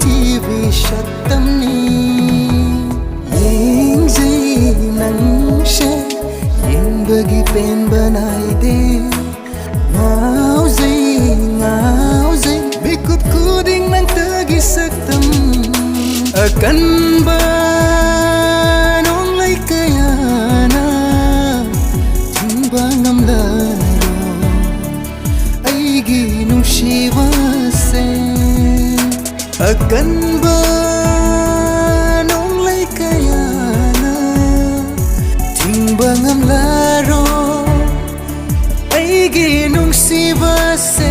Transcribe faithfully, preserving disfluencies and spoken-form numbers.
ꯏꯕꯤ ꯁꯛꯇꯝꯅꯤ꯫ ꯌꯦꯡꯖꯩ ꯅꯪꯁꯦ, ꯌꯦꯡꯕꯒꯤ ꯄꯦꯟꯕ ꯅꯥꯏꯗꯦ꯫ ꯉꯥꯎꯖꯩ, ꯉꯥꯎꯖꯩ, ꯃꯤꯀꯨꯞ ꯈꯨꯗꯤꯡ ꯅꯪꯇꯒꯤ ꯁꯛꯇꯝ꯫ ꯑꯀꯟꯕ ꯅꯣꯡꯂꯩ ꯀꯌꯥꯅ ꯊꯤꯡꯕ ꯉꯝꯂꯔꯣꯏ ꯑꯩꯒꯤ ꯅꯨꯡꯁꯤꯕꯁꯦ꯫ ꯑꯀꯟꯕ ꯅꯣꯡꯂꯩ ꯀꯌꯥꯅ ꯊꯤꯡꯕ ꯉꯝꯂꯔꯣꯏ ꯑꯩꯒꯤ ꯅꯨꯡꯁꯤꯕꯁꯦ꯫